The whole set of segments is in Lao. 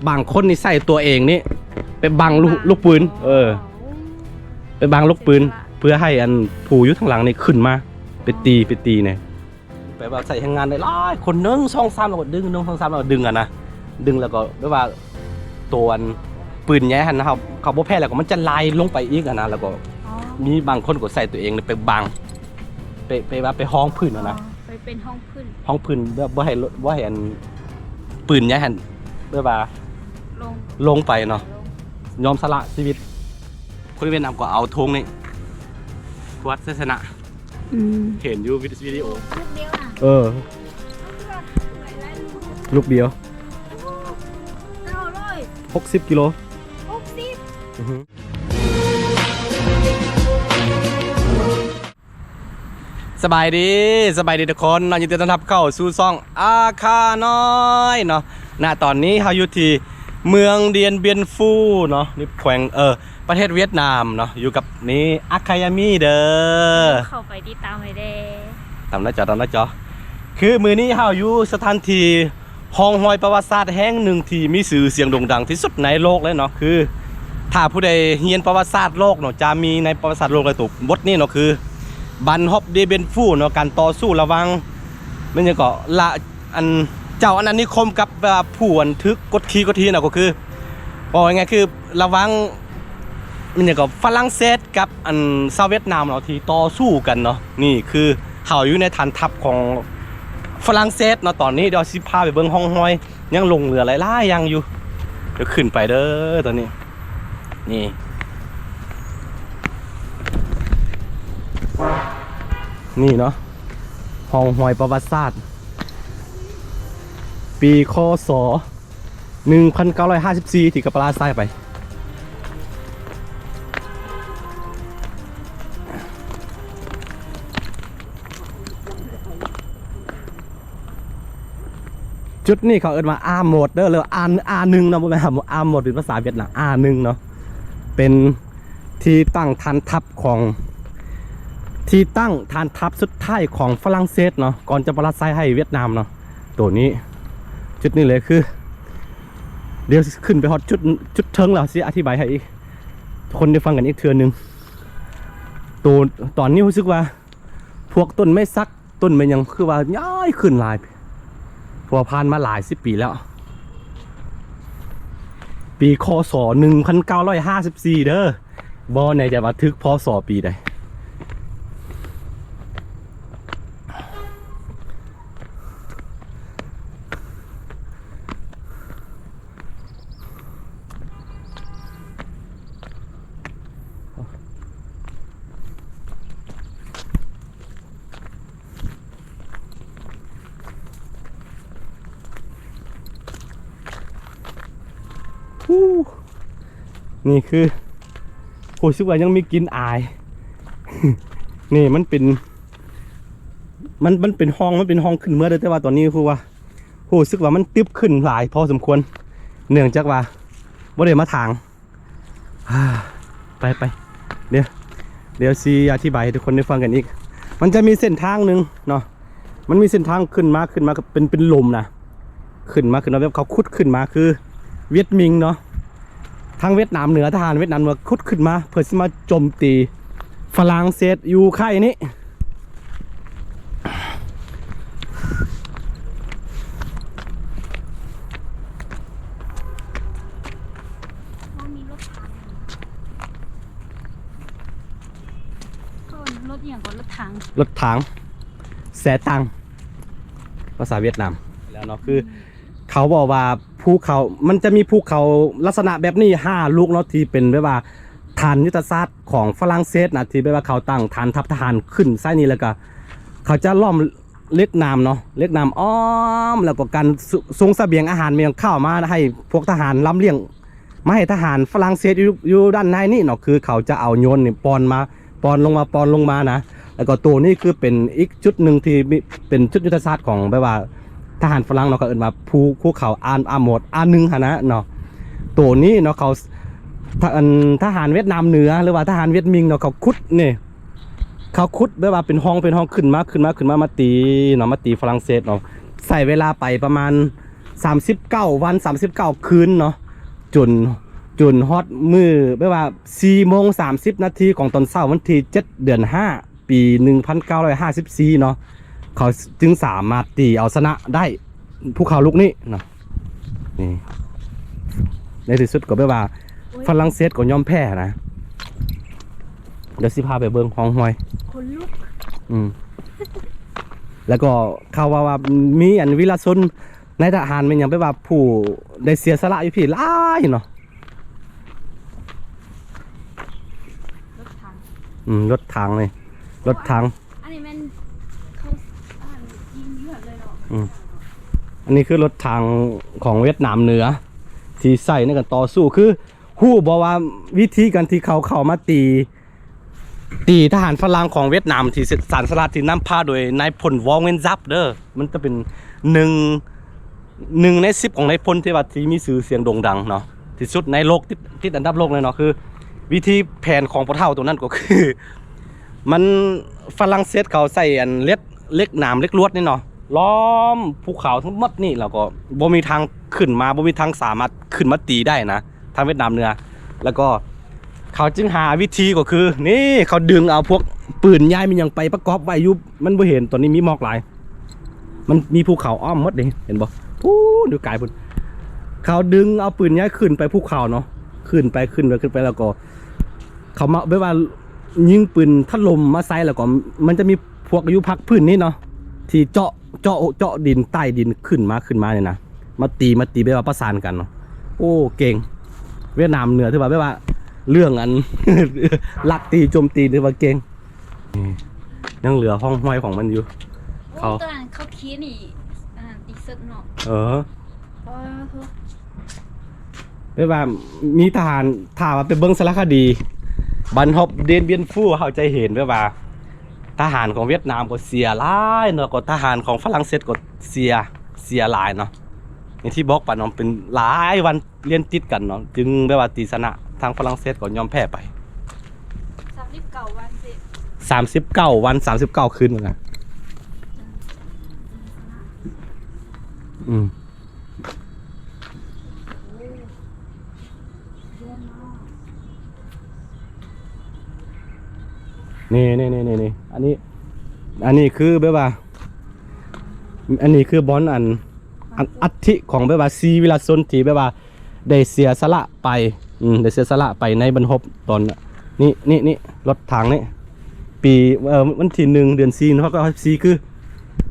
ບາງຄົນນີ້ໃຊ້ຕົວເອງນີ້ໄປບັງລູກ ລູກປືນ ເອີ ໄປບັງລູກປືນ ເພື່ອໃຫ້ອັນຜູ້ຢູ່ທາງຫຼັງນີ້ຂຶ້ນມາ ໄປຕີ ໄປຕີແດ່ ແບບວ່າໃຊ້ແຮງງານໄດ້ຫຼາຍຄົນ ໜຶ່ງ ສອງ ສາມ ແລ້ວກໍດຶງ ໜຶ່ງ ສອງ ສາມ ແລ້ວກໍດຶງຫັ້ນນະ ດຶງແລ້ວກໍແບບວ່າໂຕອັນປືນໃຫຍ່ຫັ້ນນະ ເຮົາ ເຂົາບໍ່ແພ້ແລ້ວກໍມັນຈະໄລ່ລົງໄປອີກຫັ້ນນະ ແລ້ວກໍ ອໍ ມີບາງຄົນກໍໃຊ້ຕົວເອງໄປບັງ ໄປ ໄປວ່າໄປຮອງພື້ນຫັ້ນນະ ອໍ ໄປເປັນຮອງພື້ນ ຮອງພື້ນ ແບບບໍ່ໃຫ້ ບໍ່ໃຫ້ອັນປືນໃຫຍ່ຫັ້ນ ແບບວ່າລົງ ລົງໄປເນາະ ລງ ຍອມສະຫຼະຊີວິດ ຄົນຫວຽດນາມກໍເອົາທງນີ້ ກວາດໄຊຊະນະ ອືມ ເຫັນຢູ່ວິ ວິດີໂອ ລູກດຽວນະ ເອີ ລູກດຽວ ເກົ້າຮ້ອຍ ຫົກສິບກິໂລ ຫົກສິບ ອືຮຶ ສະບາຍດີ ສະບາຍດີທຸກຄົນເນາະ ຍິນດີຕ້ອນຮັບເຂົ້າສູ່ຊ່ອງອາຄານ້ອຍເນາະ ນະຕອນນີ້ເຮົາຢູ່ທີ່ເມືອງດຽນບຽນຟູເນາະ ຢູ່ແຂວງ ເອີ ປະເທດຫວຽດນາມເນາະ ຢູ່ກັບນີ້ ອາຄາຍາມີເດີ ເຂົ້າໄປຕິດຕາມໃຫ້ແດ່ ຕາມໜ້າຈໍ ຕາມໜ້າຈໍ ຄືມື້ນີ້ເຮົາຢູ່ສະຖານທີ່ຮ່ອງຮອຍປະຫວັດສາດແຫ່ງໜຶ່ງທີ່ມີຊື່ສຽງໂດ່ງດັງທີ່ສຸດໃນໂລກເລີຍເນາະ ຄືຖ້າຜູ້ໃດຮຽນປະຫວັດສາດໂລກເນາະ ຈະມີໃນປະຫວັດສາດໂລກເລີຍ ໂຕບົດນີ້ເນາະ ຄື ບັນຮອບເດເບນຟູເນາະ ການຕໍ່ສູ້ລະຫວ່າງ ແມ່ນຫຍັງເກາະ ລະ ອັນ ເຈົ້າອານານິຄົມກັບ ແບບວ່າ ຜູ້ອັນຖືກກົດຂີ່ກົດຖີນະ ກໍຄື ເວົ້າງ່າຍໆ ຄືລະຫວ່າງ ແມ່ນຫຍັງເກາະ ຝຣັ່ງເສດກັບ ອັນ ຊາວຫວຽດນາມເນາະ ທີ່ຕໍ່ສູ້ກັນເນາະ ນີ້ຄືເຮົາຢູ່ໃນຖານທັບຂອງຝຣັ່ງເສດເນາະ ຕອນນີ້ດຽວຊິພາໄປເບິ່ງຮ່ອງຮອຍ ຍັງຫຼົງເຫຼືອຫຼາຍໆຢ່າງຢູ່ ດຽວຂຶ້ນໄປເດີ ຕອນນີ້ ນີ້ ນີ້ເນາະ ຮ່ອງຮອຍປະຫວັດສາດ ປີ ຄ.ສ. ໜຶ່ງພັນເກົ້າຮ້ອຍຫ້າສິບສີ່ ທີ່ກະປະລາໄຊໄປ ຈຸດນີ້ເຂົາເອີ້ນວ່າ ອາໂມດ ເດີ ຫຼື ອາ ອາໜຶ່ງເນາະ ບໍ່ແມ່ນ ອາໂມດ ເປັນພາສາຫວຽດນາມ ອາໜຶ່ງເນາະ ເປັນທີ່ຕັ້ງຖານທັບຂອງ ທີ່ຕັ້ງຖານທັບສຸດທ້າຍຂອງຝຣັ່ງເສດເນາະ ກ່ອນຈະປະລາໄຊໃຫ້ຫວຽດນາມເນາະ ໂຕນີ້ ຈຸດນີ້ເລີຍ ຄື ດຽວຂຶ້ນໄປຮອດຈຸດ ຈຸດເທິງແລ້ວຊິອະທິບາຍໃຫ້ອີກ ທຸກຄົນໄດ້ຟັງກັນອີກເທື່ອໜຶ່ງ ໂຕ ຕອນນີ້ຮູ້ສຶກວ່າ ພວກຕົ້ນໄມ້ສັກ ຕົ້ນໄມ້ຫຍັງຄືວ່າຍ້າຍຂຶ້ນຫຼາຍ ເພາະວ່າຜ່ານມາຫຼາຍສິບປີແລ້ວ ປີ ຄ.ສ. ໜຶ່ງພັນເກົ້າຮ້ອຍຫ້າສິບສີ່ ເດີ ບໍ່ແນ່ໃຈວ່າຖືກ ພ.ສ. ປີໃດ. ຮູ້ ນີ້ຄື ຮູ້ສຶກວ່າຍັງມີກິ່ນອາຍ ນີ້ມັນເປັນ ມັນ ມັນເປັນຮ່ອງ ມັນເປັນຮ່ອງຂຶ້ນເມືອເດີ ແຕ່ວ່າຕອນນີ້ຮູ້ວ່າ ຮູ້ສຶກວ່າມັນຕຶບຂຶ້ນຫຼາຍພໍສົມຄວນ ເນື່ອງຈາກວ່າບໍ່ໄດ້ມາຖາງ. ໄປ ໄປ ດຽວ ດຽວຊິອະທິບາຍໃຫ້ທຸກຄົນໄດ້ຟັງກັນອີກ. ມັນຈະມີເສັ້ນທາງໜຶ່ງເນາະ ມັນມີເສັ້ນທາງຂຶ້ນມາ ຂຶ້ນມາເປັນ ເປັນຫຼຸມນະ ຂຶ້ນມາ ຂຶ້ນມາແບບເຂົາຂຸດຂຶ້ນມາ ຄືຫວຽດມິງເນາະ ທາງຫວຽດນາມເໜືອ ທະຫານຫວຽດນາມເໜືອຂຸດຂຶ້ນມາ ເພື່ອຊິມາໂຈມຕີຝຣັ່ງເສດຢູ່ຄ້າຍນີ້. ມີລົດຖັງ ເຂົາເອີ້ນລົດອີ່ຫຍັງກໍ ລົດຖັງ ລົດຖັງ ແສຕັງ ພາສາຫວຽດນາມແລ້ວເນາະ ຄື ເຂົາເວົ້າວ່າພູເຂົາ ມັນຈະມີພູເຂົາລັກສະນະແບບນີ້ຫ້າລູກເນາະ ທີ່ເປັນແບບວ່າຖານຍຸດທະສາດຂອງຝຣັ່ງເສດນະ ທີ່ແບບວ່າເຂົາຕັ້ງຖານທັບທະຫານຂຶ້ນໃສ່ນີ້ ແລ້ວກະເຂົາຈະລ້ອມເຫຼັກໜາມເນາະ ເຫຼັກໜາມອ້ອມ ແລ້ວກໍກັນ ສ- ສົ່ງສະບຽງອາຫານແມ່ນຫຍັງເຂົ້າມາໃຫ້ພວກທະຫານລຳລຽງ ມາໃຫ້ທະຫານຝຣັ່ງເສດຢູ່ ຢູ່ດ້ານໃນນີ້ເນາະ ຄືເຂົາຈະເອົາໂຍນນີ້ປ່ອນມາ ປ່ອນລົງມາ ປ່ອນລົງມານະ ແລ້ວກໍໂຕນີ້ຄືເປັນອີກຈຸດໜຶ່ງທີ່ມີ ເປັນຈຸດຍຸດທະສາດຂອງແບບວ່າທະຫານຝຣັ່ງເນາະ ເຂົາເອີ້ນວ່າພູ ພູເຂົາອາ ອາໂມດ ອາໜຶ່ງຫັ້ນນະເນາະ ໂຕນີ້ເນາະ ເຂົາ ທະ ອັນ ທະຫານຫວຽດນາມເໜືອ ຫຼືວ່າທະຫານຫວຽດມິງເນາະ ເຂົາຂຸດນີ້ ເຂົາຂຸດແບບວ່າເປັນຮ່ອງ ເປັນຮ່ອງຂຶ້ນມາ ຂຶ້ນມາ ຂຶ້ນມາ ມາຕີເນາະ ມາຕີຝຣັ່ງເສດເນາະ ໃຊ້ເວລາໄປປະມານ ສາມສິບເກົ້າວັນ ສາມສິບເກົ້າຄືນເນາະ ຈົນ ຈົນຮອດມື້ ແບບວ່າ ສີ່ໂມງສາມສິບນາທີຂອງຕອນເຊົ້າ ວັນທີເຈັດ ເດືອນຫ້າ ປີໜຶ່ງພັນເກົ້າຮ້ອຍຫ້າສິບສີ່ເນາະ ເຂົາຈຶ່ງສາມາດຕີເອົາຊະນະໄດ້ພູເຂົາລູກນີ້ເນາະ. ນີ້ ໃນທີ່ສຸດກໍແບບວ່າ ໂອ້ຍ ຝຣັ່ງເສດກໍຍອມແພ້ນະ. ດຽວຊິພາໄປເບິ່ງຮ່ອງຮອຍ ຂົນລຸກ ອືມ ແລ້ວກໍຂ່າວວ່າ ວ່າມີອັນວິລະຊົນ ນາຍທະຫານແມ່ນຫຍັງ ແບບວ່າຜູ້ໄດ້ເສຍສະຫຼະຢູ່ພີ້ຫຼາຍເນາະ. ລົດຖັງ ອືມ ລົດຖັງນີ້ ລົດຖັງ ອັນນີ້ແມ່ນເຂົາ ອັນ ຍິງຢູ່ຫັ້ນເລີຍເນາະ ອືມ ອັນນີ້ຄືລົດຖັງຂອງຫວຽດນາມເໜືອ ທີ່ໃຊ້ໃນການຕໍ່ສູ້ ຄື ຮູ້ບໍ່ວ່າວິທີການທີ່ເຂົາເຂົ້າມາຕີ ຕີທະຫານຝຣັ່ງຂອງຫວຽດນາມທີ່ສານສະຫຼາດ ທີ່ນຳພາໂດຍນາຍພົນ ວອງເວັນຊັບເດີ ມັນຈະເປັນໜຶ່ງ ໜຶ່ງໃນສິບຂອງນາຍພົນທີ່ວ່າ ທີ່ມີຊື່ສຽງໂດ່ງດັງເນາະ ທີ່ສຸດໃນໂລກ ຕິດ ຕິດອັນດັບໂລກເລີຍເນາະ. ຄືວິທີແຜນຂອງພວກເຮົາໂຕນັ້ນກໍຄື ມັນ ຝຣັ່ງເສດເຂົາໃຊ້ອັນເຫຼັກ ເຫຼັກໜາມ ເຫຼັກລວດນີ້ເນາະ ລ້ອມພູເຂົາທັງໝົດນີ້ ແລ້ວກໍບໍ່ມີທາງຂຶ້ນມາ ບໍ່ມີທາງສາມາດຂຶ້ນມາຕີໄດ້ນະ ທາງຫວຽດນາມເໜືອ. ແລ້ວກໍເຂົາຈຶ່ງຫາວິທີກໍຄື ນີ້ ເຂົາດຶງເອົາພວກປືນໃຫຍ່ແມ່ນຫຍັງໄປປະກອບໄວ້ຢູ່ ມັນບໍ່ເຫັນ ຕອນນີ້ມີໝອກຫຼາຍ ມັນມີພູເຂົາອ້ອມໝົດນີ້ ເຫັນບໍ່ ພຸ້ນຢູ່ໄກພຸ້ນ. ເຂົາດຶງເອົາປືນໃຫຍ່ຂຶ້ນໄປພູເຂົາເນາະ ຂຶ້ນໄປ ຂຶ້ນໄປ ຂຶ້ນໄປ ແລ້ວກໍເຂົາມາແບບວ່າຍິງປືນຖະຫຼົ່ມມາໃສ່ ແລ້ວກໍມັນຈະມີພວກຢູ່ພາກພື້ນນີ້ເນາະ ທີ່ເຈາະ ເຈາະ ເຈາະດິນ ໃຕ້ດິນຂຶ້ນມາ ຂຶ້ນມານີ້ນະ ມາຕີ ມາຕີແບບວ່າປະສານກັນເນາະ. ໂອ້ ເກັ່ງ ຫວຽດນາມເໜືອ ຖືວ່າແບບວ່າເລື່ອງອັນ ລັກຕີໂຈມຕີ ຖືວ່າເກັ່ງ. ນີ້ ຍັງເຫຼືອຮ່ອງຮອຍຂອງມັນຢູ່ ໂອ້ ເຂົາ ຕອນນັ້ນເຂົາຂີ່ນີ້ ອັນນັ້ນຕິສຸດເນາະ ເອີ ເອີ ແບບວ່າມີທະຫານ ຖ້າວ່າໄປເບິ່ງສາລະຄະດີ ບັນຮົບ ເດນບຽນຟູ ເຮົາຈະເຫັນແບບວ່າ ທະຫານຂອງຫວຽດນາມກໍເສຍຫຼາຍເນາະ ກໍທະຫານຂອງຝຣັ່ງເສດກໍເສຍ ເສຍຫຼາຍເນາະ. ຢ່າງທີ່ບອກໄປເນາະ ເປັນຫຼາຍວັນລຽນຕິດກັນເນາະ ຈຶ່ງແບບວ່າຕີຊະນະ ທາງຝຣັ່ງເສດກໍຍອມແພ້ໄປ. ສາມສິບເກົ້າວັນຊິ ສາມສິບເກົ້າວັນ ສາມສິບເກົ້າຄືນ ວ່າຊັ້ນ. ອືມ ນີ້ໆໆໆ ນີ້ ອັນນີ້ ອັນນີ້ຄືແບບວ່າ ອັນນີ້ຄືບ່ອນອັນ ອັນອັດຖິຂອງແບບວ່າ ສີ່ວິລະຊົນທີ່ແບບວ່າໄດ້ເສຍສະຫຼະໄປ ອືມ ໄດ້ເສຍສະຫຼະໄປໃນບັນຮົບຕອນນີ້ ນີ້ ນີ້ ລົດຖັງນີ້ ປີ ເອີ ວັນທີໜຶ່ງ ເດືອນສີ່ ເນາະ ກໍສິບສີ່ ຄື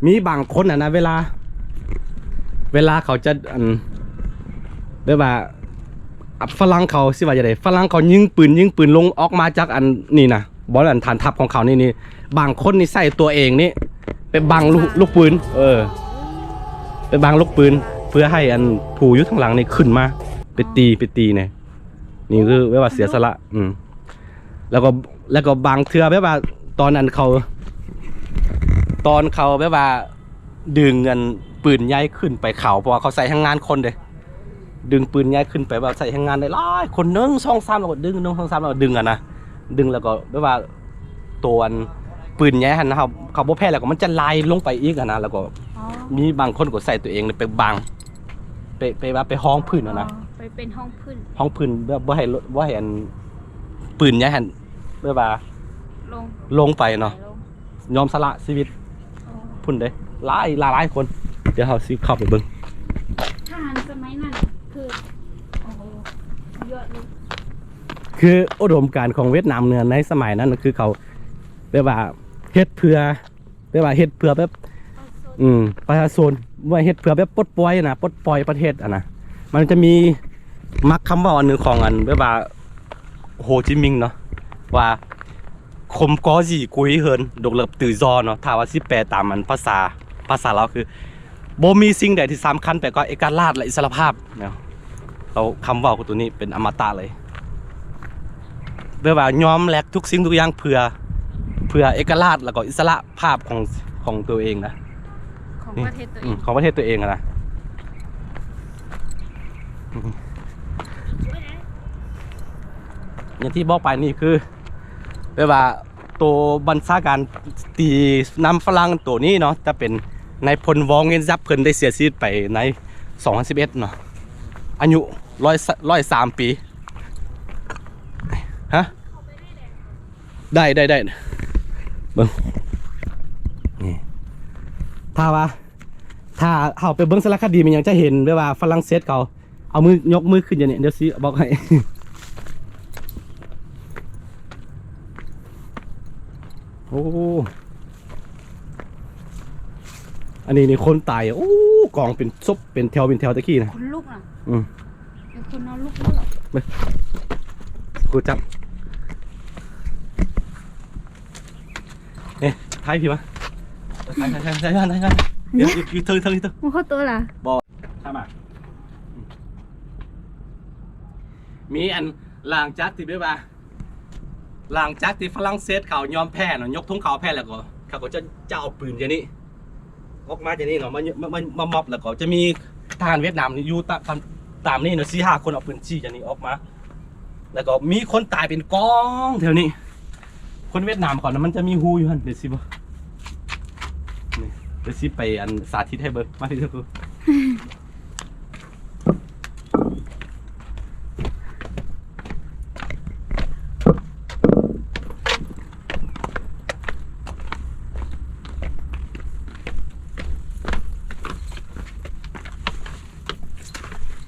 ມີບາງຄົນຫັ້ນນະ ເວລາ ເວລາເຂົາຈະ ອັນ ແບບວ່າ ຝຣັ່ງເຂົາ ຊິວ່າຈັ່ງໃດ ຝຣັ່ງເຂົາຍິງປືນ ຍິງປືນລົງອອກມາຈາກອັນນີ້ນະ ບ່ອນອັນຖານທັບຂອງເຂົານີ້ ນີ້ ບາງຄົນນີ້ໃຊ້ຕົວເອງນີ້ໄປບັງລູກ ລູກປືນ ເອີ ໄປບັງລູກປືນ ເພື່ອໃຫ້ອັນຜູ້ຢູ່ທາງຫຼັງນີ້ຂຶ້ນມາ ໄປຕີ ໄປຕີແດ່. ນີ້ຄືແບບວ່າເສຍສະຫຼະ ອືມ ແລ້ວກໍ ແລ້ວກໍບາງເທື່ອແບບວ່າ ຕອນນັ້ນເຂົາ ຕອນເຂົາແບບວ່າດຶງອັນປືນໃຫຍ່ຂຶ້ນໄປເຂົາ ເພາະວ່າເຂົາໃຊ້ແຮງງານຄົນເດ້ ດຶງປືນໃຫຍ່ຂຶ້ນໄປ ແບບໃຊ້ແຮງງານໄດ້ຫຼາຍຄົນ ໜຶ່ງ ສອງ ສາມ ແລ້ວກໍດຶງ ໜຶ່ງ ສອງ ສາມ ແລ້ວກໍດຶງຫັ້ນນະ ດຶງແລ້ວກໍແບບວ່າ ໂຕອັນປືນໃຫຍ່ຫັ້ນ ເຮົາ ເຂົາບໍ່ແພ້ແລ້ວກໍມັນຈະໄຫຼລົງໄປອີກຫັ້ນນະ ແລ້ວກໍ ອໍ ມີບາງຄົນກໍໃຊ້ຕົວເອງໄປບັງ ໄປ ໄປວ່າໄປຮອງພື້ນຫັ້ນນະ ອໍ ໄປເປັນຮອງພື້ນ ຮອງພື້ນ ແບບບໍ່ໃຫ້ ບໍ່ໃຫ້ອັນປືນໃຫຍ່ຫັ້ນ ແບບວ່າລົງ ລົງໄປເນາະ ລົງ ຍອມສະຫຼະຊີວິດ ອໍ ພຸ້ນເດ້ ຫຼາຍ ຫຼາຍໆຄົນ. ດຽວເຮົາຊິເຂົ້າໄປເບິ່ງ ທະຫານສະໄໝນັ້ນຄື ໂອ້ໂຫ ສຸດຍອດເລີຍ ຄືອຸດົມການຂອງຫວຽດນາມເໜືອໃນສະໄໝນັ້ນ ຄືເຂົາແບບວ່າເຮັດເພື່ອ ແບບວ່າເຮັດເພື່ອແບບ ປະຊາຊົນ ອືມ ປະຊາຊົນ ວ່າເຮັດເພື່ອແບບປົດປ່ອຍນະ ປົດປ່ອຍປະເທດຫັ້ນນະ. ມັນຈະມີ ມັກຄຳເວົ້າອັນໜຶ່ງຂອງອັນ ແບບວ່າ ໂຮຈິມິນເນາະ ວ່າ Không có gì quý hơn độc lập tự do ເນາະ ຖ້າວ່າຊິແປຕາມອັນພາສາ ພາສາລາວຄື ບໍ່ມີສິ່ງໃດທີ່ສຳຄັນໄປກວ່າເອກະລາດ ແລະ ອິດສະຫຼະພາບເນາະ. ເອົາຄຳເວົ້າໂຕນີ້ເປັນອະມະຕະເລີຍ ແບບວ່າຍອມແລກທຸກສິ່ງທຸກຢ່າງເພື່ອ ເພື່ອເອກະລາດ ແລ້ວກໍອິດສະຫຼະພາບຂອງ ຂອງຕົວເອງນະ ຂອງ ນີ້ ປະເທດຕົວເອງ ອືມ ຂອງປະເທດຕົວເອງນະ. ຢ່າງທີ່ບອກໄປນີ້ຄື ແບບວ່າ ໂຕບັນຊາການຕີນຳຝຣັ່ງໂຕນີ້ເນາະ ຈະເປັນນາຍພົນ ວອງເງິນຊັບ ເພິ່ນໄດ້ເສຍຊີວິດໄປໃນ ສອງພັນສິບເອັດເນາະ ອາຍຸຮ້ອຍ ຮ້ອຍສາມປີ. ຮະ? ໄດ້ ໄດ້ ໄດ້ ເບິ່ງ ນີ້ ຖ້າວ່າ ຖ້າເຮົາໄປເບິ່ງສາລະຄະດີແມ່ນຫຍັງ ຈະເຫັນແບບວ່າຝຣັ່ງເສດເຂົາເອົາມື ຍົກມືຂຶ້ນຢ່າງນີ້ ດຽວຊິບອກໃຫ້. ໂອ້ ອັນນີ້ນີ້ຄົນຕາຍ ໂອ້ ກອງເປັນສົບເປັນແຖວເປັນແຖວແຕ່ກີ້ນະ ຄົນລຸກນະ. ອືມ ເປັນຄົນນອນລຸກແລ້ວເນາະ ເບິ່ງ ກູຈັບ ເອີ ຖ່າຍພີ້ມາ ຖ່າຍ ຖ່າຍ ຖ່າຍ ຖ່າຍ ຖ່າຍ ດຽວ ຢູ່ ຢູ່ເທິງ ເທິງ ຢູ່ເທິງ ມັນເຂົ້າໂຕລະ ບໍ່ ຂ້າມມາ ມີອັນ ຫຼັງຈາກທີ່ແບບວ່າ ຫຼັງຈາກທີ່ຝຣັ່ງເສດເຂົາຍອມແພ້ເນາະ ຍົກທຸງເຂົາແພ້ແລ້ວກໍ ເຂົາກໍຈະ ຈະເອົາປືນຈາກນີ້ ອອກມາຈາກນີ້ເນາະ ມາ ມາ ມາ ມາມອບ ແລ້ວກໍຈະມີທະຫານຫວຽດນາມຢູ່ຕາມ ຕາມ ຕາມນີ້ເນາະ ສີ່ຫ້າຄົນເອົາປືນຊີ້ຈາກນີ້ອອກມາ ແລ້ວກໍມີຄົນຕາຍເປັນກອງແຖວນີ້. ຄົນຫວຽດນາມເຂົານະ ມັນຈະມີຮູຢູ່ຫັ້ນ ເຫັນຊິບໍ່ ນີ້ ດຽວຊິໄປອັນສາທິດໃຫ້ເບິ່ງ ມາທີ່ເດີ.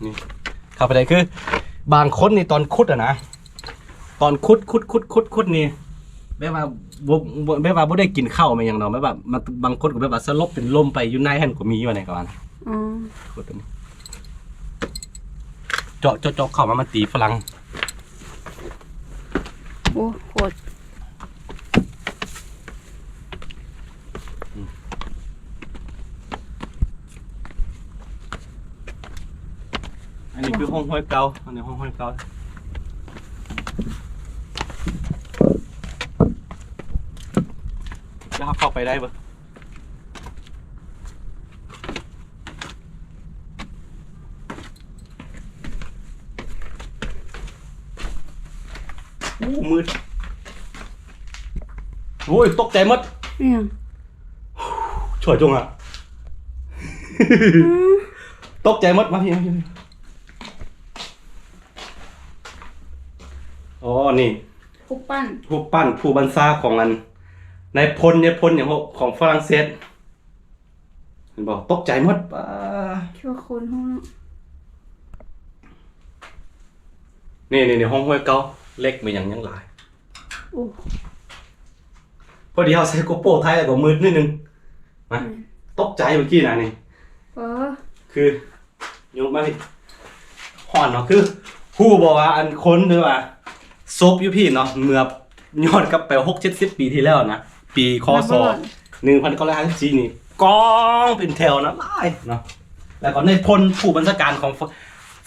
ນີ້ ເຂົ້າໄປໄດ້ ຄືບາງຄົນນີ້ຕອນຂຸດຫັ້ນນະ ຕອນຂຸດ ຂຸດ ຂຸດ ຂຸດ ຂຸດນີ້ ແບບວ່າບໍ່ ບໍ່ ແບບວ່າບໍ່ໄດ້ກິນເຂົ້າແມ່ນຫຍັງດອກ ແບບວ່າ ບາງຄົນກໍແບບວ່າສະຫຼົບເປັນລົມໄປຢູ່ໃນຫັ້ນກໍມີວ່າແນວກະວ່ານະ. ອໍ ເຈາະ ເຈາະ ເຈາະເຂົ້າມາ ມາຕີຝຣັ່ງ. ໂອ້ ໂຄດ ອັນນີ້ຄືຫ້ອງຫ້ວຍເກົ່າ ອັນນີ້ຫ້ອງຫ້ວຍເກົ່າ ແລ້ວເຮົາເຂົ້າໄປໄດ້ບໍ່? ໂອ້ ມືດ ໂອ້ຍ ຕົກໃຈໝົດ ອີຫຍັງ? ຊ່ວຍຈົງອະ ອືມ ຕົກໃຈໝົດ ມາພີ້ ມາພີ້ ອໍ ນີ້ ຮູບປັ້ນ ຮູບປັ້ນຜູ້ບັນຊາຂອງອັນ ນາຍພົນ ນາຍພົນຫຍັງຂອງຝຣັ່ງເສດ ເຫັນບໍ່? ຕົກໃຈໝົດ ປ້າ ຄິດວ່າຄົນຫ້ອງເນາະ ນີ້ໆໆ ຫ້ອງຫ້ວຍເກົ່າ ເຫຼັກແມ່ນຫຍັງຍັງຫຼາຍ ໂອ້ ພໍດີເຮົາໃສ່ໂກໂປຖ່າຍແລ້ວກໍມືດໜ້ອຍໜຶ່ງ ນະ ອືມ ຕົກໃຈເມື່ອກີ້ນະນີ້ ເອີ ຄື ຍົກມາພີ້ ຮ້ອນເນາະ ຄືຮູ້ບໍ່ວ່າອັນຄົນ ຫຼືວ່າສົບຢູ່ພີ້ເນາະ ເມື່ອຍ້ອນກັບໄປຫົກເຈັດສິບປີທີ່ແລ້ວນະ ປີ ຄ.ສ. ໜຶ່ງພັນເກົ້າຮ້ອຍຫ້າສິບສີ່ນີ້ ກອງເປັນແຖວນະ ຫຼາຍເນາະ ແລ້ວກໍນາຍພົນຜູ້ບັນຊາການຂອງ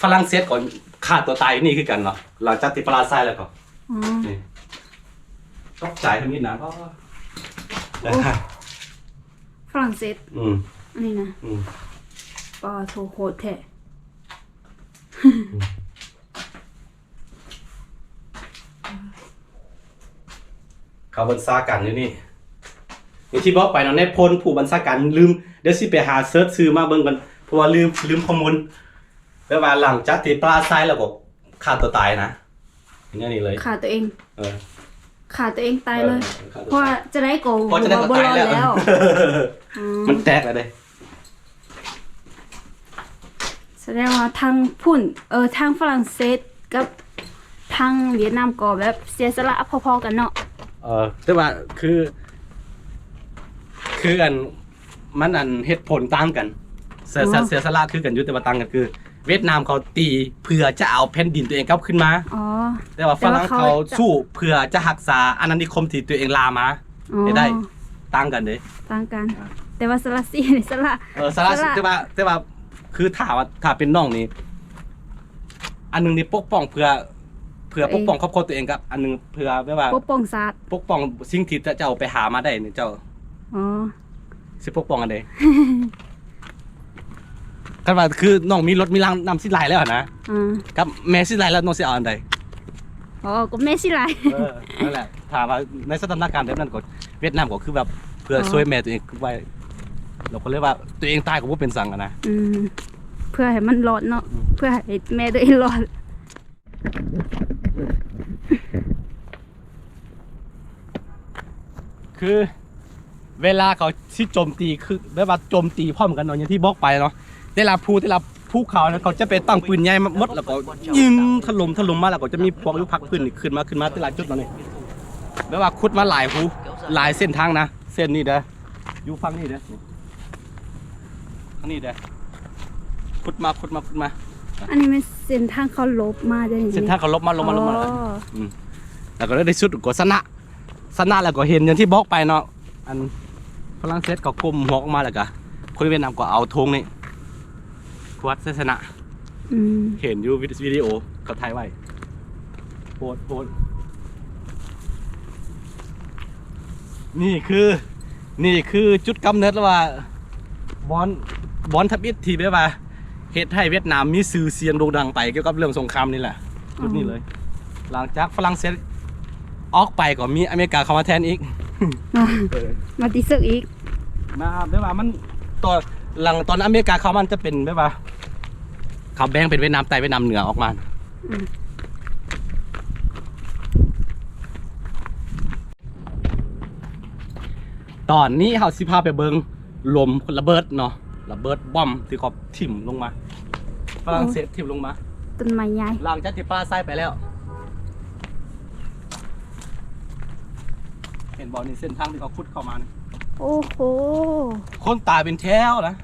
ຝຣັ່ງເສດກໍຂ້າຕົວຕາຍຢູ່ນີ້ຄືກັນເນາະ ຫຼັງຈາກທີ່ປະລາໄຊແລ້ວກໍ ອືມ ນີ້ ຕົກໃຈທຳອິດນະ ໂອ້ ຝຣັ່ງເສດ ອືມ ອັນນີ້ນະ ອືມ ປາໂທ ໂຫດແທ້ ເຂົາບັນຊາການຢູ່ນີ້ ຢ່າງທີ່ບອກໄປເນາະ ນາຍພົນຜູ້ບັນຊາການ ລືມ ດຽວຊິໄປຫາເສີດຊື່ມາເບິ່ງກ່ອນ ເພາະວ່າລືມ ລືມຂໍ້ມູນ ແບບວ່າຫຼັງຈາກທີ່ປະລາໄຊແລ້ວກໍຂ້າຕົວຕາຍນະ ເປັນແນວນີ້ເລີຍ ຂ້າຕົວເອງ ເອີ ຂ້າຕົວເອງຕາຍເລີຍ ເອີ ຂ້າຕົວເອງ ເພາະວ່າຈະໄດ້ກໍ ເພາະຈະໄດ້ກໍຕາຍແລ້ວ ບໍ່ລອດແລ້ວ ອືມ ມັນແຕກແລ້ວເດ້ ສະແດງວ່າທາງພຸ້ນ ເອີ ທາງຝຣັ່ງເສດກັບທາງຫວຽດນາມກໍແບບເສຍສະຫຼະພໍໆກັນເນາະ ເອີ ແຕ່ວ່າຄື ຄືອັນ ມັນອັນເຫດຜົນຕ່າງກັນ ເສຍ ອໍ ສະ ເສຍສະຫຼະຄືກັນຢູ່ ແຕ່ວ່າຕ່າງກັນຄື ຫວຽດນາມເຂົາຕີເພື່ອຈະເອົາແຜ່ນດິນຕົວເອງກັບຄືນມາ ອໍ ແຕ່ວ່າຝຣັ່ງເຂົາສູ້ເພື່ອຈະຮັກສາອານານິຄົມທີ່ຕົວເອງລ່າມາ ອໍ ໃຫ້ໄດ້ ຕ່າງກັນເດ້ ຕ່າງກັນ ອ່າ ແຕ່ວ່າສະຫຼະຊິ ສະຫຼະ ເອີ ສະຫຼະ ສະຫຼະ ແຕ່ວ່າ ແຕ່ວ່າຄືຖ້າວ່າ ຖ້າເປັນນ້ອງນີ້ ອັນໜຶ່ງນີ້ປົກປ້ອງເພື່ອ ເພື່ອປົກປ້ອງຄອບຄົວຕົວເອງ ກັບອັນໜຶ່ງເພື່ອແບບວ່າປົກປ້ອງຊາດ ປົກປ້ອງສິ່ງທີ່ເຈົ້າໄປຫາມາໄດ້ນີ້ເຈົ້າ ອໍ ຊິປົກປ້ອງອັນໃດ? ຄັນວ່າຄືນ້ອງມີລົດມີລາງນຳຊິຫຼາຍແລ້ວຫັ້ນນະ ອືມ ກັບແມ່ຊິຫຼາຍແລ້ວ ນ້ອງຊິເອົາອັນໃດ? ອໍ ກໍແມ່ຊິຫຼາຍ ເອີ ນັ້ນແຫຼະ ຖ້າວ່າໃນສະຖານະການແບບນັ້ນກໍ ຫວຽດນາມກໍຄືແບບເພື່ອ ອໍ ຊ່ວຍແມ່ຕົວເອງໄວ້ ລາວກໍເລີຍວ່າຕົວເອງຕາຍກໍບໍ່ເປັນຫຍັງຫັ້ນນະ ອືມ ເພື່ອໃຫ້ມັນລອດເນາະ ອືມ ເພື່ອໃຫ້ແມ່ໂດເອນລອດ. ຄືເວລາເຂົາຊິໂຈມຕີ ຄືແບບວ່າໂຈມຕີພ້ອມກັນເນາະ ຢ່າງທີ່ບອກໄປເນາະ ແຕ່ລະພູ ແຕ່ລະພູເຂົານະ ເຂົາຈະໄປຕັ້ງປືນໃຫຍ່ໝົດ ແລ້ວກໍຍິງຖະຫຼົ່ມ ຖະຫຼົ່ມມາ ແລ້ວກໍຈະມີພວກຢູ່ພາກພື້ນນີ້ຂຶ້ນມາ ຂຶ້ນມາແຕ່ລະຈຸດເນາະນີ້ ແບບວ່າຂຸດມາຫຼາຍຮູ ຫຼາຍເສັ້ນທາງນະ ເສັ້ນນີ້ເດີ ຢູ່ຝັ່ງນີ້ເດີ ນີ້ ທາງນີ້ເດີ ຂຸດມາ ຂຸດມາ ຂຸດມາ. ອັນນີ້ແມ່ນເສັ້ນທາງເຂົາຫຼົບມາເດ້ນີ້ ເສັ້ນທາງເຂົາຫຼົບມາ ຫຼົບມາ ຫຼົບມາ ອໍ ອືມ ແລ້ວກໍໃນທີ່ສຸດກໍຊະນະ ຊະນະແລ້ວກໍເຫັນຢ່າງທີ່ບອກໄປເນາະ ອັນຝຣັ່ງເສດກໍກົ້ມຫົວອອກມາ ແລ້ວກໍຄົນຫວຽດນາມກໍເອົາທງນີ້ ຂວດໄຊຊະນະ ອືມ ເຫັນຢູ່ວິ ວິດີໂອເຂົາຖ່າຍໄວ້ ໂພດ ໂພດ ນີ້ຄື ນີ້ຄືຈຸດກຳເນີດ ຫຼືວ່າບ່ອນ ບ່ອນທຳອິດທີ່ແບບວ່າເຮັດໃຫ້ຫວຽດນາມມີຊື່ສຽງໂດ່ງດັງໄປກ່ຽວກັບເລື່ອງສົງຄາມນີ້ແຫຼະ ຈຸດນີ້ເລີຍ ຫຼັງຈາກຝຣັ່ງເສດອອກໄປກໍມີອາເມລິກາເຂົ້າມາແທນອີກ ມາ ເອີ ມາຕີເສິກອີກ ມາແບບວ່າມັນ ຕອນ ຫຼັງຕອນອາເມລິກາເຂົ້າມາ ມັນຈະເປັນແບບວ່າ ເຂົາແບ່ງເປັນຫວຽດນາມໃຕ້ ຫວຽດນາມເໜືອອອກມາ ອືມ ຕອນນີ້ເຮົາຊິພາໄປເບິ່ງ ຫຼົມລະເບີດເນາະ ລະເບີດບອມທີ່ເຂົາຖິ້ມລົງມາ ຝຣັ່ງເສດ ໂອ້ ຖິ້ມລົງມາ ຕົ້ນໄມ້ໃຫຍ່ ຫຼັງຈາກທີ່ປ່າໄຊໄປແລ້ວ ເຫັນບໍ່ ນີ້ເສັ້ນທາງທີ່ເຂົາຂຸດເຂົ້າມານີ້ ໂອ້ໂຫ ຄົນຕາຍເປັນແຖວນະ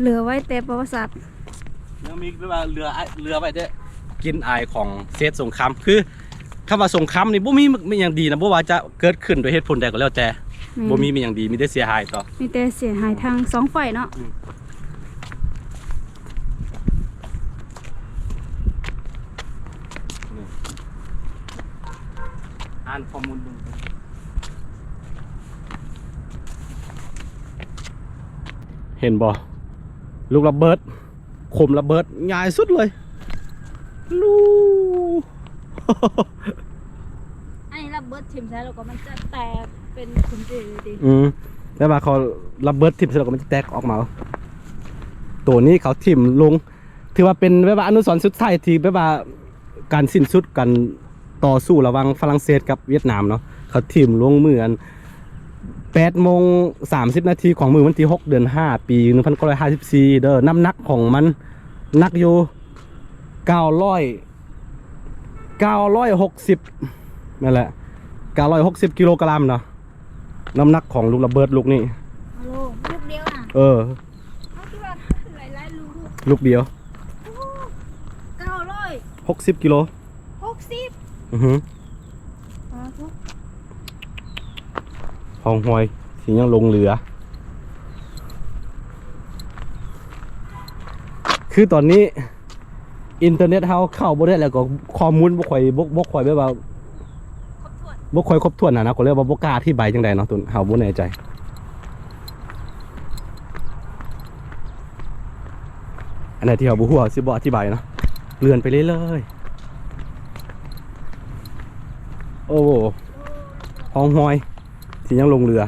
ເຫຼືອໄວ້ແຕ່ປະຫວັດສາດ ຍັງມີແບບວ່າເຫຼືອ ເຫຼືອໄວ້ແຕ່ກິ່ນອາຍຂອງເສດສົງຄາມ ຄື ຄຳວ່າສົງຄາມນີ້ບໍ່ມີ ມີຫຍັງດີນະ ບໍ່ວ່າຈະເກີດຂຶ້ນໂດຍເຫດຜົນໃດກໍແລ້ວແຕ່ ແມ່ນ ບໍ່ມີ ມີຫຍັງດີ ມີແຕ່ເສຍຫາຍຕໍ່ ມີແຕ່ເສຍຫາຍ ອືມ ທັງສອງຝ່າຍເນາະ ອືມ ນີ້ ອ່ານຂໍ້ມູນເບິ່ງ ເຫັນບໍ່? ລູກລະເບີດ ຂຸມລະເບີດໃຫຍ່ສຸດເລີຍ ລູ ອັນນີ້ລະເບີດຖິ້ມໃສ່ແລ້ວກໍມັນຈະແຕກເປັນຂຸມເປັນຕິ ອືມ ແຕ່ວ່າເຂົາລະເບີດຖິ້ມໃສ່ແລ້ວກໍມັນຈະແຕກອອກມາ ໂຕນີ້ເຂົາຖິ້ມລົງ ຖືວ່າເປັນແບບວ່າອະນຸສອນສຸດທ້າຍທີ່ແບບວ່າການສິ້ນສຸດການ ຕໍ່ສູ້ລະຫວ່າງຝຣັ່ງເສດກັບຫວຽດນາມເນາະ ເຂົາຖິ້ມລົງມື້ອັນແປດໂມງສາມສິບນາທີຂອງມື້ວັນທີຫົກ ເດືອນຫ້າ ປີໜຶ່ງພັນເກົ້າຮ້ອຍຫ້າສິບສີ່ເດີ ນ້ຳໜັກຂອງມັນໜັກຢູ່ເກົ້າຮ້ອຍ ເກົ້າຮ້ອຍຫົກສິບ ນັ້ນແຫຼະ ເກົ້າຮ້ອຍຫົກສິບກິໂລກຣາມເນາະ ນ້ຳໜັກຂອງລູກລະເບີດລູກນີ້ ໂອ້ໂຫ ລູກດຽວນະ ເອີ ເຮົາຄິດວ່າຫຼາຍໆລູກ ລູກດຽວ ໂອ້ ເກົ້າຮ້ອຍຫົກສິບກິໂລ ຫົກສິບ ອືຮຶ ສາທຸ ຮ່ອງຮອຍທີ່ຍັງຫຼົງເຫຼືອ ຄືຕອນນີ້ ອິນເຕີເນັດເຮົາເຂົ້າບໍ່ໄດ້ ແລ້ວກໍຂໍ້ມູນບໍ່ຄ່ອຍ ບໍ່ ບໍ່ຄ່ອຍແບບວ່າ ຄົບຖ້ວນ ບໍ່ຄ່ອຍຄົບຖ້ວນນະ ກໍເລີຍວ່າບໍ່ກ້າອະທິບາຍຈັ່ງໃດເນາະ ຕົວເຮົາບໍ່ແນ່ໃຈ ອັນໃດທີ່ເຮົາບໍ່ຮູ້ ເຮົາຊິບໍ່ອະທິບາຍເນາະ ເລື່ອນໄປເລື້ອຍໆ ໂອ້ ຮ່ອງຮອຍທີ່ຍັງຫຼົງເຫຼືອ.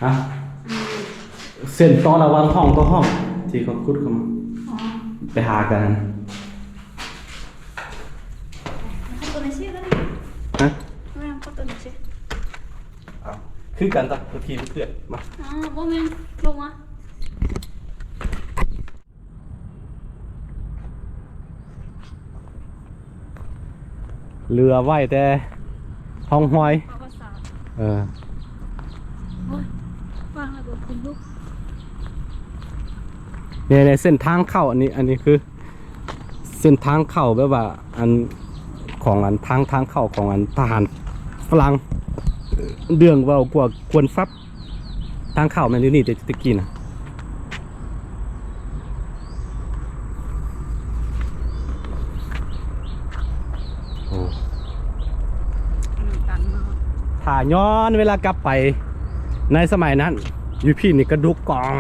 ຮະ ເສັ້ນຕໍ່ລະຫວ່າງຫ້ອງຕໍ່ຫ້ອງທີ່ເຂົາຂຸດເຂົ້າມາ ອໍ ໄປຫາກັນ ຮະ ຄືກັນຕະ ທີ່ເພື່ອນມາ ອໍ ບໍ່ແມ່ນ ລົງມາ. ເຫຼືອໄວ້ແຕ່ຮ່ອງຮອຍ ເອີ ໂອ້ຍ ຟັງແລ້ວກໍຂົນລຸກ ໃນ ໃນເສັ້ນທາງເຂົ້າ ອັນນີ້ ອັນນີ້ຄືເສັ້ນທາງເຂົ້າແບບວ່າ ອັນ ຂອງອັນ ທາງ ທາງເຂົ້າຂອງອັນ ທະຫານຝຣັ່ງ ເລື່ອງເວົ້າກວ່າຄວນຟັບ ທາງເຂົ້າແມ່ນຢູ່ນີ້ແຕ່ ແຕ່ກີ້ນະ ໂອ້ ອືມ ຕັນເນາະ ຖ້າຍ້ອນເວລາກັບໄປໃນສະໄໝນັ້ນ ຢູ່ພີ້ນີ້ກະດູກກ່ອງ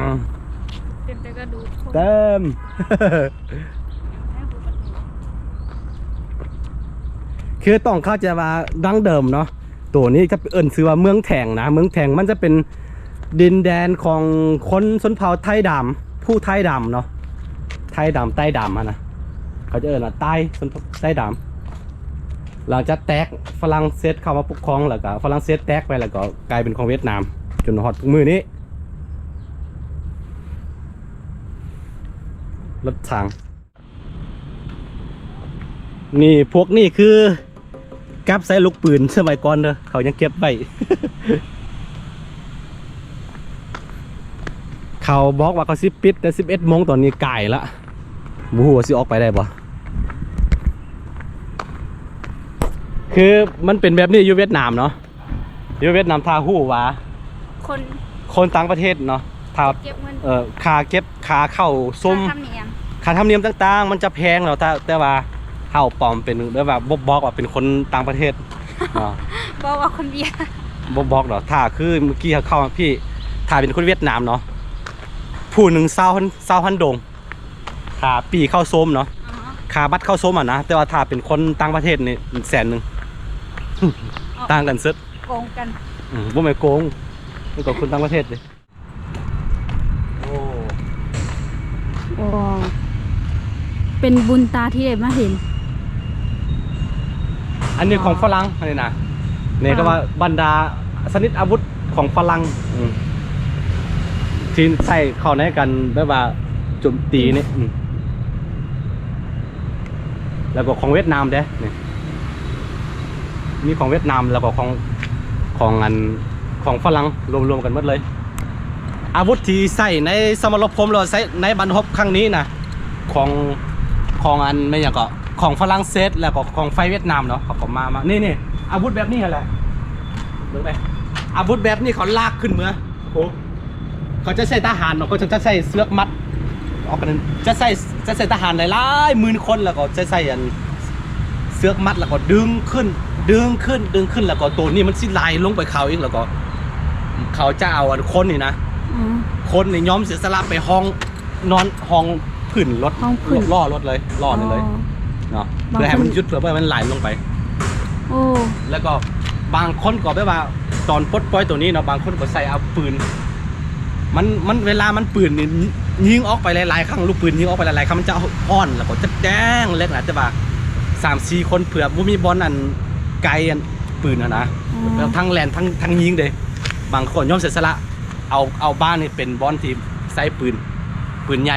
ເຕັມ ແຕ່ກໍດູຄົນເຕັມ ຄືຕ້ອງເຂົ້າໃຈວ່າດັ້ງເດີມເນາະ ໂຕນີ້ຈະເອີ້ນຊື່ວ່າເມືອງແຖງນະ. ເມືອງແຖງມັນຈະເປັນດິນແດນຂອງຄົນຊົນເຜົ່າໄທດຳ ຜູ້ໄທດຳເນາະ ໄທດຳ ໃຕ້ດຳຫັ້ນນະ ເຂົາຈະເອີ້ນວ່າໃຕ້ ຊົນເຜົ່າໃຕ້ດຳ. ຫຼັງຈາກແຕກ ຝຣັ່ງເສດເຂົ້າມາປົກຄອງ ແລ້ວກໍຝຣັ່ງເສດແຕກໄປ ແລ້ວກໍກາຍເປັນຂອງຫວຽດນາມ ຈົນຮອດທຸກມື້ນີ້. ລົດຖັງ ນີ້ ພວກນີ້ຄືກັບໃສ່ລູກປືນສະໄໝກ່ອນເດີ ເຂົາຍັງເກັບໄວ້ ເຂົາບອກວ່າເຂົາຊິປິດແຕ່ສິບເອັດໂມງ ຕອນນີ້ກາຍລະ ບໍ່ຮູ້ວ່າຊິອອກໄປໄດ້ບໍ່. ຄືມັນເປັນແບບນີ້ຢູ່ຫວຽດນາມເນາະ ຢູ່ຫວຽດນາມ ຖ້າຮູ້ວ່າຄົນ ຄົນຕ່າງປະເທດເນາະ ຖ້າເກັບເງິນ ເອີ ຄ່າເກັບ ຄ່າເຂົ້າຊົມ ຄ່າທຳນຽມ ຄ່າທຳນຽມຕ່າງໆ ມັນຈະແພງເນາະ. ແຕ່ ແຕ່ວ່າເຮົາປອມເປັນ ແບບວ່າບໍ່ບອກວ່າເປັນຄົນຕ່າງປະເທດເນາະ ບອກວ່າຄົນຫວຽດ ບໍ່ບອກດອກ. ຖ້າຄືມື້ກີ້ເຮົາເຂົ້າມາພີ້ ຖ້າເປັນຄົນຫວຽດນາມເນາະ ຜູ້ໜຶ່ງຊາວພັນ ຊາວພັນດົງ ຄ່າປີ້ເຂົ້າຊົມເນາະ ຄ່າບັດເຂົ້າຊົມຫັ້ນນະ. ແຕ່ວ່າຖ້າເປັນຄົນຕ່າງປະເທດນີ້ແສນໜຶ່ງ ຕ່າງກັນສຸດ ໂກງກັນ. ອືມ ບໍ່ແມ່ນໂກງ ມັນກໍຄົນຕ່າງປະເທດເດ້. ໂອ້ ໂອ້ ເປັນບຸນຕາທີ່ໄດ້ມາເຫັນ. ອັນນີ້ຂອງຝຣັ່ງ ອັນນີ້ນະ ນີ້ກໍວ່າບັນດາຊະນິດອາວຸດຂອງຝຣັ່ງ ອືມ ທີ່ໃຊ້ເຂົ້າໃນການແບບວ່າໂຈມຕີນີ້ ອືມ ແລ້ວກໍຂອງຫວຽດນາມເດ້ ນີ້ ມີຂອງຫວຽດນາມ ແລ້ວກໍຂອງ ຂອງອັນ ຂອງຝຣັ່ງ ລວມໆກັນໝົດເລີຍ. ອາວຸດທີ່ໃຊ້ໃນສະໝະລະພົມ ຫຼືວ່າໃຊ້ໃນບັນຮົບຄັ້ງນີ້ນະ ຂອງ ຂອງອັນ ແມ່ນຫຍັງເກາະ ຂອງຝຣັ່ງເສດ ແລ້ວກໍຂອງຝ່າຍຫວຽດນາມເນາະ ເຂົາກໍມາ ມາ ນີ້ ນີ້ ອາວຸດແບບນີ້ຫັ້ນແຫຼະ ເບິ່ງໄປ ອາວຸດແບບນີ້ເຂົາລາກຂຶ້ນເມືອ ໂອ້ ເຂົາຈະໃຊ້ທະຫານເນາະ ເຂົາຈະ ຈະໃຊ້ເຊືອກມັດອອກກັນ ຈະໃຊ້ ຈະໃຊ້ທະຫານຫຼາຍໆໝື່ນຄົນ ແລ້ວກໍຈະໃຊ້ອັນ ເຊືອກມັດ ແລ້ວກໍດຶງຂຶ້ນ ດຶງຂຶ້ນ ດຶງຂຶ້ນ ແລ້ວກໍໂຕນີ້ມັນຊິໄຫຼລົງໄປເຂົາເອງ ແລ້ວກໍເຂົາຈະເອົາອັນຄົນນີ້ນະ ອືມ ຄົນນີ້ຍອມເສຍສະຫຼະໄປຫ້ອງ ນອນຫ້ອງພື້ນລົດ ຫ້ອງພື້ນ ລໍ້ລົດເລີຍ ລໍ້ນີ້ເລີຍເນາະ ເພື່ອໃຫ້ມັນຢຸດ ເພື່ອບໍ່ໃຫ້ມັນໄຫຼລົງໄປ. ໂອ້ ແລ້ວກໍບາງຄົນກໍແບບວ່າ ຕອນປົດປ່ອຍໂຕນີ້ເນາະ ບາງຄົນກໍໃສ່ເອົາປືນ ມັນ ມັນ ເວລາມັນປືນນີ້ ຍິງອອກໄປຫຼາຍໆຄັ້ງ ລູກປືນຍິງອອກໄປຫຼາຍໆຄັ້ງ ມັນຈະຮ້ອນ ແລ້ວກໍຈະແຈ້ງເລີຍນະ ແຕ່ວ່າສາມສີ່ຄົນ ເພື່ອບໍ່ມີບ່ອນອັນໄກອັນປືນຫັ້ນນະ ອືມ ແລ້ວທັງແລ່ນ ທັງ ທັງຍິງເດ້. ບາງຄົນຍອມເສຍສະຫຼະ ເອົາ ເອົາບ້ານນີ້ເປັນບ່ອນທີ່ໃຊ້ປືນ ປືນໃຫຍ່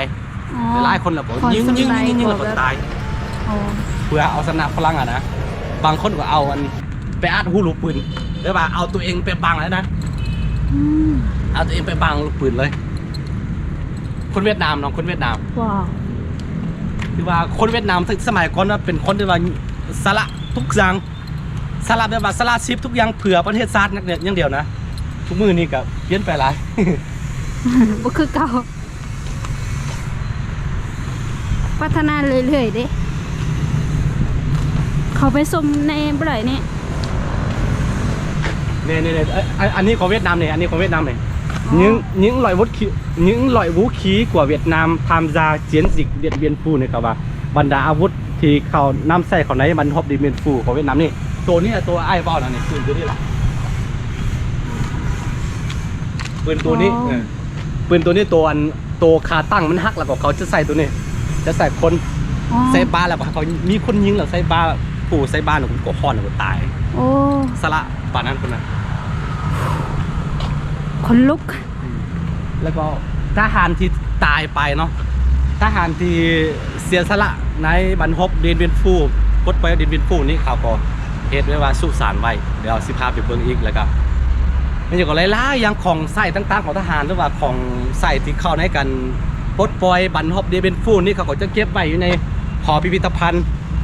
ອໍ ຫຼາຍໆຄົນແລ້ວກໍຍິງ ຍິງ ຍິງ ຍິງ ແລ້ວກໍຕາຍ ອໍ ເພື່ອເອົາຊະນະຝຣັ່ງຫັ້ນນະ. ບາງຄົນກໍເອົາອັນ ໄປອັດຮູລູກປືນ ຫຼືວ່າເອົາຕົວເອງໄປບັງແລ້ວນະ ອືມ ເອົາຕົວເອງໄປບັງລູກປືນເລີຍ. ຄົນຫວຽດນາມເນາະ ຄົນຫວຽດນາມ ວ້າວ ຄືວ່າຄົນຫວຽດນາມສະໄໝກ່ອນນະ ເປັນຄົນທີ່ວ່າສະຫຼະທຸກຢ່າງ ສະຫຼະແບບວ່າສະຫຼະຊີບທຸກຢ່າງເພື່ອປະເທດຊາດຢ່າງດຽວນະ. ທຸກມື້ນີ້ກໍປ່ຽນໄປຫຼາຍ ບໍ່ຄືເກົ່າ ພັດທະນາເລື້ອຍໆເດ້. ເຂົ້າໄປຊົມໃນບໍ່ໄດ້ນີ້ ນີ້ໆໆ ອັນ ອັນນີ້ຂອງຫວຽດນາມນີ້ ອັນນີ້ຂອງຫວຽດນາມນີ້ ອໍ ຍິງ ຍິງລອຍວຸດ ຍິງລອຍວູຄີກວ່າຫວຽດນາມ ທາມຢາ ຈຽນຊິກ ດຽນບຽນຟູ ນີ້ ເຂົາວ່າບັນດາອາວຸດ ທີ່ເຂົານຳໃຊ້ເຂົ້າໃນບັນຮົບ ດຽນບຽນຟູ ຂອງຫວຽດນາມນີ້ ໂຕນີ້ລະ ໂຕອ້າຍເວົ້ານະນີ້ ປືນໂຕນີ້ລະ ປືນໂຕນີ້ ອໍ ເອີ ປືນໂຕນີ້ ໂຕອັນ ໂຕຂາຕັ້ງມັນຫັກ ແລ້ວກໍເຂົາຈະໃສ່ໂຕນີ້ ຈະໃສ່ຄົນ ອໍ ໃສ່ບາ ແລ້ວກໍເຂົາມີຄົນຍິງ ແລ້ວໃສ່ບາ ຜູ້ໃສ່ບາ ແລ້ວກໍຮ້ອນ ແລ້ວກໍຕາຍ ໂອ້ ສະຫຼະປານນັ້ນພຸ້ນນະ ຂົນລຸກ. ແລ້ວກໍທະຫານທີ່ຕາຍໄປເນາະ ທະຫານທີ່ເສຍສະຫຼະໃນບັນຮົບ ດຽນບຽນຟູ ປົດປ່ອຍ ດຽນບຽນຟູນີ້ ເຂົາກໍເຮັດໄວ້ວ່າສຸສານໄວ້ ດຽວຊິພາໄປເບິ່ງອີກ. ແລ້ວກໍມັນຍັງກໍຫຼາຍໆຢ່າງ ຂອງໃຊ້ຕ່າງໆຂອງທະຫານ ຫຼືວ່າຂອງໃຊ້ທີ່ເຂົ້າໃນການປົດປ່ອຍບັນຮົບ ດຽນບຽນຟູນີ້ ເຂົາກໍຈະເກັບໄວ້ຢູ່ໃນຫໍພິພິທະພັນ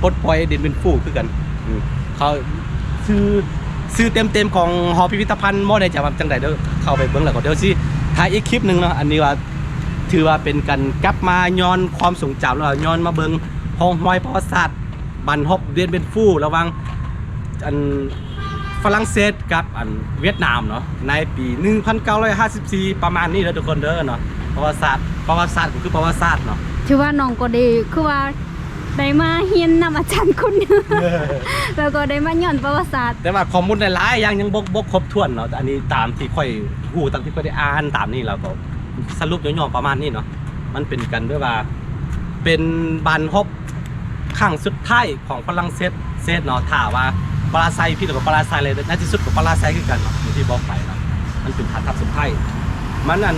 ປົດປ່ອຍ ດຽນບຽນຟູຄືກັນ. ເຂົາ ຊື່ ຊື່ເຕັມໆຂອງຫໍພິພິທະພັນບໍ່ແນ່ໃຈວ່າຈັ່ງໃດເດີ ເຂົ້າໄປເບິ່ງແລ້ວກໍ ດຽວຊິຖ່າຍອີກຄລິບໜຶ່ງເນາະ. ອັນນີ້ວ່າ ຖືວ່າເປັນການກັບມາຍ້ອນຄວາມຊົງຈຳ ແລ້ວກໍຍ້ອນມາເບິ່ງຮ່ອງຮອຍປະຫວັດສາດບັນຮົບ ດຽນບຽນຟູ ລະຫວ່າງອັນຝຣັ່ງເສດກັບອັນຫວຽດນາມເນາະ ໃນປີໜຶ່ງພັນເກົ້າຮ້ອຍຫ້າສິບສີ່ ປະມານນີ້ເດີທຸກຄົນເດີເນາະ. ປະຫວັດສາດ ປະຫວັດສາດກໍຄືປະຫວັດສາດເນາະ. ຖືວ່ານ້ອງກໍໄດ້ ຄືວ່າໄດ້ມາຮຽນນຳອາຈານຄຸນ ແລ້ວກໍໄດ້ມາຍ້ອນປະຫວັດສາດ. ແຕ່ວ່າຂໍ້ມູນຫຼາຍໆຢ່າງຍັງບໍ່ ບໍ່ຄົບຖ້ວນເນາະ. ອັນນີ້ຕາມທີ່ຂ້ອຍຮູ້ ຕາມທີ່ຂ້ອຍໄດ້ອ່ານຕາມນີ້ ແລ້ວກໍສະຫຼຸບຫຍໍ້ໆປະມານນີ້ເນາະ. ມັນເປັນການແບບວ່າ ເປັນບານຮອບຄັ້ງສຸດທ້າຍຂອງຝຣັ່ງເສດ ເສດເນາະ. ຖ້າວ່າປະລາໄຊຜິດ ແລ້ວກໍປະລາໄຊເລີຍ ໃນທີ່ສຸດກໍປະລາໄຊຄືກັນເນາະ ທີ່ບອກໄປເນາະ. ມັນເປັນຖານທັບສຸດທ້າຍ ມັນອັນ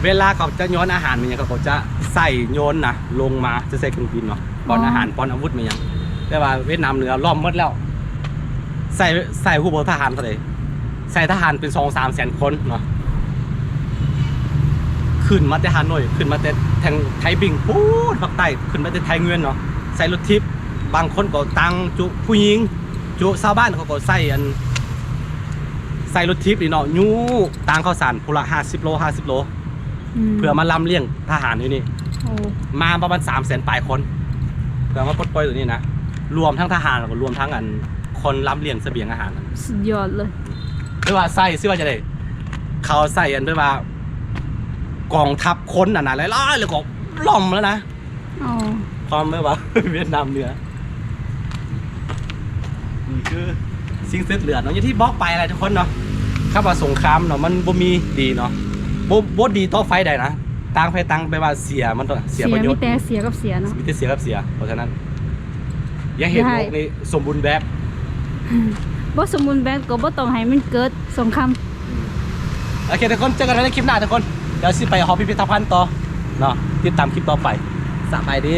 ເວລາເຂົາຈະໂຍນອາຫານແມ່ນຫຍັງ ເຂົາກໍຈະໃສ່ໂຍນນະ ລົງມາ ຈະໃສ່ເຄື່ອງບິນເນາະ ປ້ອນອາຫານ ປ້ອນອາວຸດແມ່ນຫຍັງ. ແຕ່ວ່າຫວຽດນາມເໜືອລ້ອມໝົດແລ້ວ ໃສ່ ໃສ່ຮູ້ບໍ່ ທະຫານເທົ່າໃດ? ໃສ່ທະຫານເປັນສອງສາມແສນຄົນເນາະ ຂຶ້ນມາແຕ່ຮ່າໂນ້ຍ ຂຶ້ນມາແຕ່ທາງໄທບິງ ພຸ້ນພາກໃຕ້ ຂຶ້ນມາແຕ່ໄທງວຽນເນາະ. ໃສ່ລົດຖີບ ບາງຄົນກໍຕາງຈຸຜູ້ຍິງ ຈຸຊາວບ້ານເຂົາກໍໃສ່ອັນ ໃສ່ລົດຖີບນີ້ເນາະ ຍູ້ຕາງເຂົ້າສານຜູ້ລະຫ້າສິບໂລ ຫ້າສິບໂລ ອືມ ເພື່ອມາລຳລ້ຽງທະຫານຢູ່ນີ້. ໂອ້ ມາປະມານສາມແສນປາຍຄົນ ເພື່ອມາປົດປ່ອຍຕົວນີ້ນະ ລວມທັງທະຫານ ແລ້ວກໍລວມທັງອັນ ຄົນລຳລ້ຽງສະບຽງອາຫານ. ສຸດຍອດເລີຍ. ຫຼືວ່າໃສ່ ຊື່ວ່າຈັ່ງໃດ ເຂົາໃສ່ອັນ ແບບວ່າກອງທັບຄົນຫັ້ນນະ ຫຼາຍໆ ແລ້ວກໍລ້ອມແລ້ວນະ. ອໍ ຄວາມແບບວ່າຫວຽດນາມເໜືອ ນີ້ຄືສິ່ງສືບເຫຼືອເນາະ ຢ່າງທີ່ບອກໄປແຫຼະທຸກຄົນເນາະ. ຄຳວ່າສົງຄາມເນາະ ມັນບໍ່ມີດີເນາະ ບໍ່ ບໍ່ດີຕໍ່ຝ່າຍໃດນະ. ຕ່າງຝ່າຍຕ່າງແບບວ່າເສຍ ມັນຕ້ອງເສຍປະໂຫຍດ ມີແຕ່ເສຍກັບເສຍເນາະ ມີແຕ່ເສຍກັບເສຍ. ເພາະສະນັ້ນ ຢ່າເຮັດໂລກນີ້ສົມບູນແບບ ບໍ່ສົມບູນແບບກໍບໍ່ຕ້ອງໃຫ້ມັນເກີດສົງຄາມ. ໂອເຄທຸກຄົນ ເຈີກັນໃນຄລິບໜ້າທຸກຄົນ. ດຽວຊິໄປຫໍພິພິທະພັນຕໍ່ເນາະ ຕິດຕາມຄລິບຕໍ່ໄປ. ສະບາຍດີ.